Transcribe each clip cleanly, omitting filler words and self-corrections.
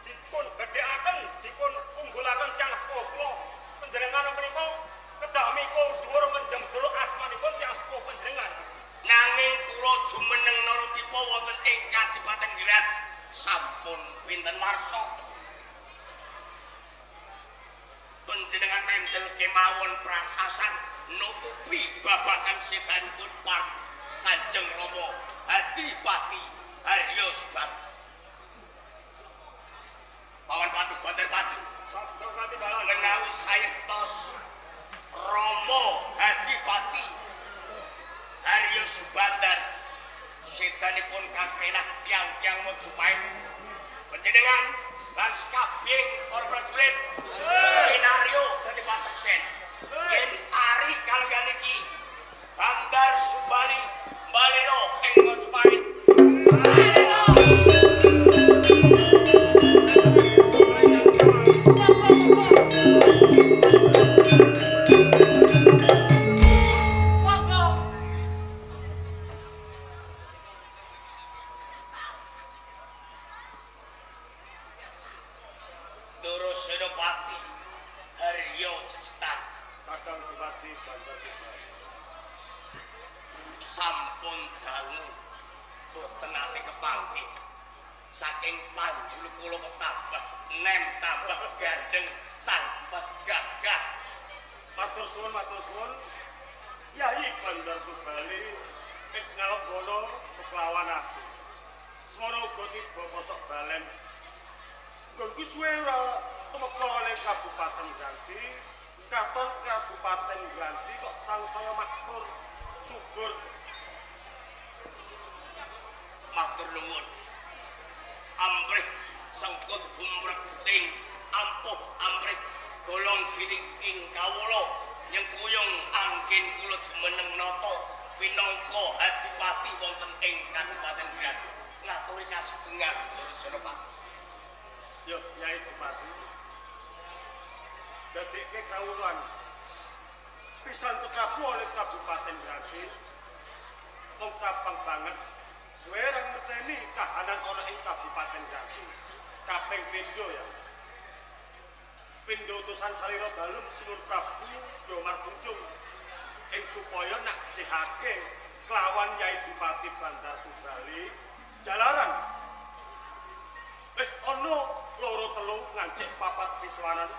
Dipun gedhekaken, dipun unggulaken tiyang sepuh kula. panjenengan menika kedah mikul dhuwur mendem jero asmanipun tiyang sepuh panjenengan. Nanging kula jumeneng Naratipa wonten ing Kadipaten Girat sampun pinten warsa. Panjenengan mendel kemawon prasasan nutupi babagan sedanipun Kanjeng Rama Adipati Haryo Subati. Pawan Patih Bandarpati menawi sayektos Rama Adipati Haryo Subandar sedanipun kakrenah tiang-tiang Mojopahit panjenengan lan sekabehing para prajurit kinaryo dadi paseksen yen ari kaliyan iki Bandar Subali balelo ing Mojopahit. Balelo. Senopati Haryo Cecetan Kakang Bupati Bandar Subali sampun dangu boten nate kepanggih saking panjul kula ketambah nem tambah gandeng tambah gagah. Matur suwun, matur suwun Yai Bandar Subali wis ngalembana keklawan aku. Semono uga tiba kosok balen. Nggonku suwe ora tumeka ning Kabupaten Granti, katon Kabupaten Granti kok sangsaya makmur, subur. Matur nuwun. Amrih sengkut gumreguting ampuh amrih golong giring ing kawula nyengkuyung anggen kula jumeneng nata pinangka adipati wonten ing Kabupaten Granti. Ngaturi kasugengan Senopati. Yo, Yai Bupati. Dadekke kawulan. Sepisan tekaku oleh Kabupaten Granti. Wong kapang banget suwe ra ngerteni kahanan ana ing Kabupaten Granti. Kaping pindho ya. Pindho utusan salira dalem Sinur Prabu do markunjung ing supaya nak jehake kelawan Yai Bupati Bandar Subali jalaran wis ana loro telu ngancik papat siswanan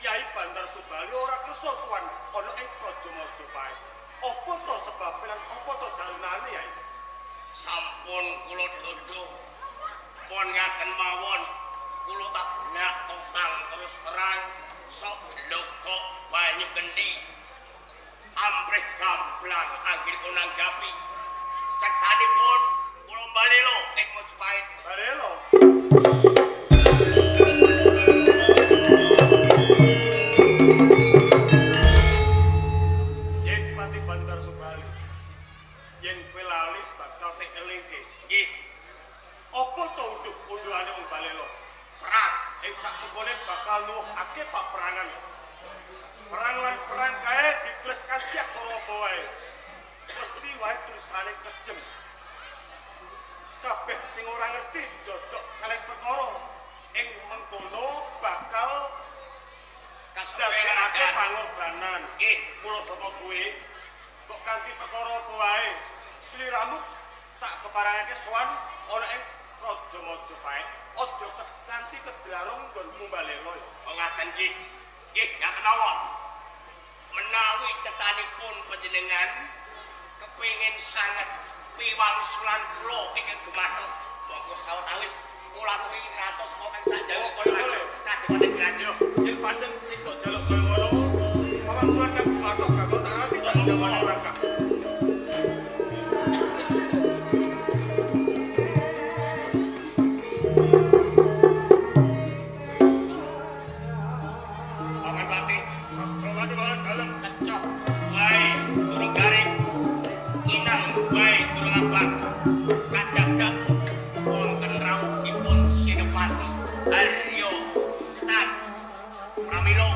Yai Bandar Subali ora kersa sowan ana ing Praja Majapahit. Apa to sebabe lan apa to dalunane Yai? Sampun kula dodho pun ngaten mawon kula tak benak totang terus terang sok logok banyu kendi amrih gamblang anggenipun nanggapi cethanipun kula balelo ing Majapahit. Balelo. Yen Pati Bandar Subali, yen kowe lali bakal tek elingke. Nggih. Apa to unduh-unduhane wong Balelo? Perang ing sakmengkone bakal nuwuhake paperangan. Perang lan perang kae ditulis kanthi aksara apa wae. Mesti wae tulisane kejem. Kabeh sing ora ngerti dodok saling perkara ing mengkono bakal kasudadekake pangorbanan. Nggih, kula saka kowe kok kanthi perkara apa wae sliramu tak keparangake sowan ana ing Praja Majapahit. Aja kanthi kedlarung nggonmu balelo. Oh ngaten nggih. Nggih, ngaten mawon. Menawi cethanipun panjenengan kepengin sanget piwangsulan kula ingkang gumantung monggo sawetawis kula aturi ratus wonten sajawi kula Kadipaten Granti. Yen pancen cekok jaluk kaya ngono, pawangsulan kang gumantung bakal tak ati sak jawane rangkah. Paman Patih, Sastrawati marang dalem kecoh wae durung garing. Inang wae durung abang. Kadadak wonten rawuhipun Senopati Haryo Cetan. Pramila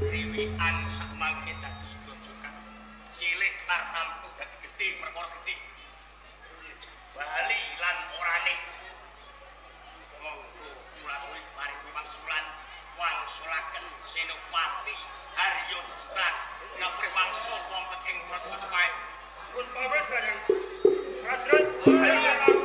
riwikan sakmangke dados grojogan. Cilik tartamtu dadi gedhe perkara gedhe. Bali lan orane. Monggo kula aturi paring wangsulan wangsul Wangsulaken Senopati Haryo Cecetran ngaprih wangsul wonten ing Praja Majapahit. Pun pamit Dayang. Prajurit, ayo.